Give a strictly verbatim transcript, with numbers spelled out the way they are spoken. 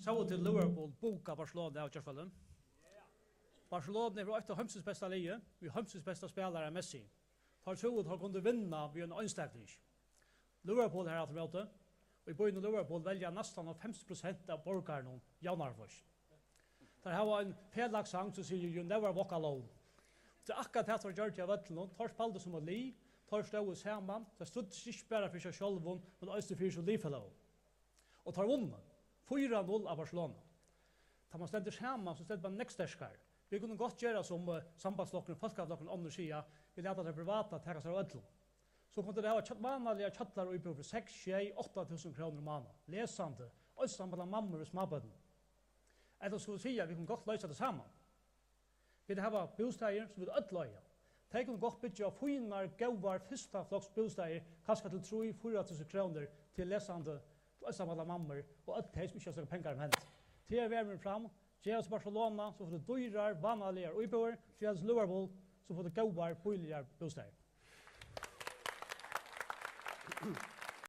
Sóu tit Liverpool buga Barcelona av gjárkvøldið? Barcelona er eitt av heimsins besta liði, við heimsins besta spælara, Messi. Teir trúðu, teir kundu vinna við ein einstakling. Liverpool har aftur móti, og í býnum Liverpool velja næstan hálvfems prosent av borgarunum javnaðarflokkin. Teir hava ein felags sang sum sigur, "You never walk alone." Tað er akkurát tað, teir gjørdu á vøllinum. Teir spældu sum eitt lið, teir stóðu saman, teir stríddust ikki bara fyri seg sjálvum, men eisini fyri sín liðfelaga. Og teir vunnu fýra null av Barcelona. Tá man stendur saman, so stendur man nógv sterkari. Vit kunnu gott gera sum, eh, Sambandsflokkurin, Fólkaflokkurin og onnur siga, vit lata tað privata taka sær av øllum. So kundu tey hava kjøpt vánaliga kjallaraíbúð fyri seks, sjey, átta túsund krónur um mánaðin, lesandi, eisini sambært mammur við smábørnum. Ella skulu vit siga, vit kunnu gott loysa tað saman. Vit hava bústaðir, sum vit øll eiga. Tey kunnu gott byggja fínar, góðar, fyrstafloks bústaðir, kanska til trý, fýra túsund krónur til lesandi, til eisini allar mammur og øll tey, sum ikki hava so nógvar pengar um hendi. Tað er vegurin fram. Ger tað sum Barcelona, so fáa tit dýrar, vánaligar íbúðir. Ger tað sum Liverpool, so fáa tit góðar, bíligar bústaðir.